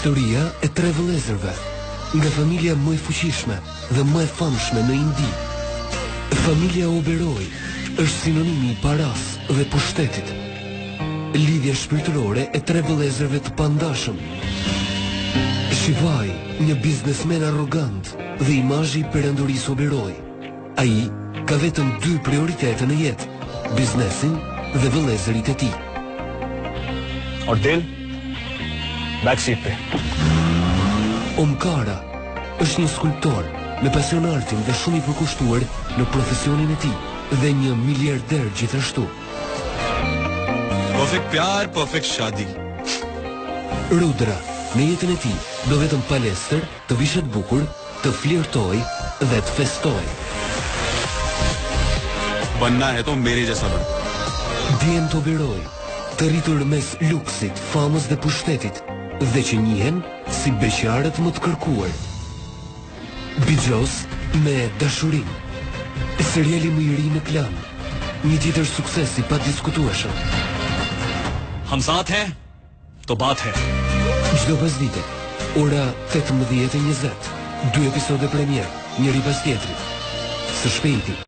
Historia e tre vëllezërve, nga familja më e fuqishme dhe më e famshme në Indi. Familja Oberoi është sinonimi i parasë dhe pushtetit. Lidhja shpirtërore e tre vëllezërve të pandashëm. Shivai, një biznesmen arrogant dhe imazhi i perandorisë Oberoi. Ai ka vetëm dy prioritete në jetë, biznesin dhe vëllezërit e tij. और दिल back seat पे Omkara është një skulptor me pasion artin dhe shumë i përkushtuar në profesionin e tij dhe një miliarder gjithashtu. Perfect प्यार perfect शादी Rudra, në jetën e tij, do vetëm palestër, të vishet bukur, të flirtojë dhe të festojë. बनना है तो मेरे जैसा बन Djemtë Oberoi, të rritur mes luksit, famës dhe pushtetit, dhe që njihen si beqarët më të kërkuar. Bixhoz me dashurinë. Seriali më i ri në Klan. Një tjetër sukses i padiskutueshëm. हम साथ हैं तो बात है Çdo pasdite, ora 18:20, dy episode premierë, njëri pas tjetrit. Së shpejti.